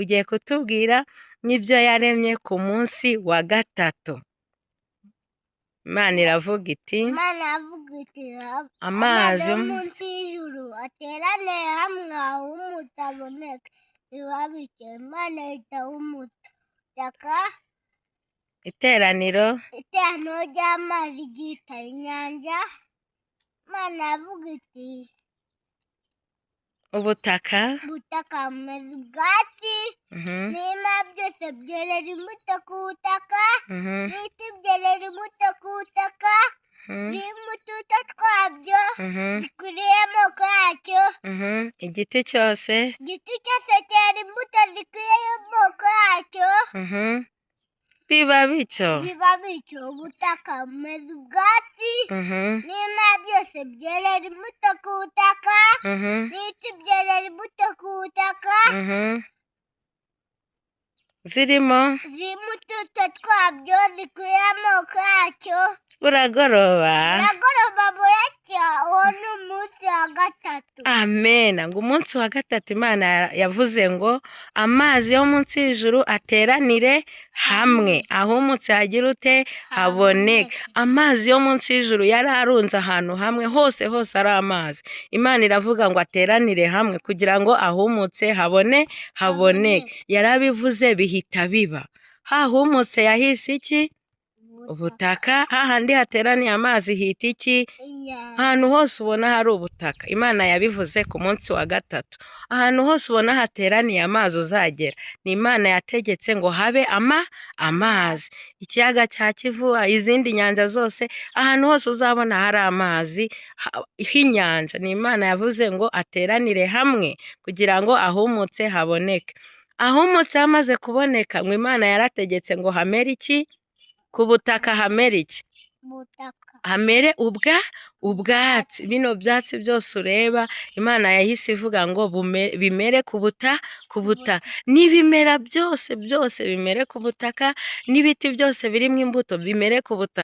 Ugiye kutubwira n'ibyo yaremye ku munsi wa gatatu. Imana iravuga iti: Imana iravuga iti: Amazi yo munsi y'ijuru ateraniye hamwe ahumutse aboneke. Biba bityo. Imana yita umutaka Iteraniro. Iteraniro ry'amazi ryita inyanja. Imana iravuga iti: Ubutaka. Ubutaka bumeze ubwatsi, n'ibimera byose byerera imbuto ku butaka, n'ibiti byerera imbuto ku butaka, ziri mu tuto twabyo, zikwiriye amoko yacyo. Igiti cyose. Igiti cyose cyera imbuto zikwiye amoko yacyo. Biba bityo. Biba bityo. Ubutaka bumeze ubwatsi, n'ibimera byose byerera imbuto ku butaka, n'ibiti byerera imbuto ku butaka, Zirimo. ziri mu tuto twabyo, zikwiye amoko yacyo. Buragoroba. Buragoroba, buracya. Uwo ni umunsi wa gatatu. Amen. Ngo umunsi wa gatatu Imana yavuze ngo amazi yo munsi y'ijuru ateranire hamwe, ahumutse hagira ute? Haboneke. Amazi yo munsi y'ijuru yari arunze ahantu hamwe, hose hose ari amazi. Imana iravuga ngo ateranire hamwe kugira ngo ahumutse habone haboneke. Yarabivuze bihita biba. Hahumutse yahise iki? Ubutaka. Hahandi hateraniye amazi hita iki? Inyanja. Ahantu hose ubona hari ubutaka, Imana yabivuze ku munsi wa gatatu. Ahantu hose ubona hateraniye amazi uzagera, ni Imana yategetse ngo habe amazi. Ikiyaga cya Kivu, izindi nyanja zose, ahantu hose uzabona hari amazi h'inyanja, ni Imana yavuze ngo ateranire hamwe kugira ngo ahumutse haboneke. Ahumutse hamaze kuboneka, ngo Imana yarategetse ngo hamere iki? Ku butaka hamere iki? Ubutaka. Hamere ubwatsi. Bino byatsi byose ureba, Imana yahise ivuga ngo bimere ku butaka, n'ibimera byose byose bimere ku butaka, n'ibiti byose birimo imbuto bimere ku butaka.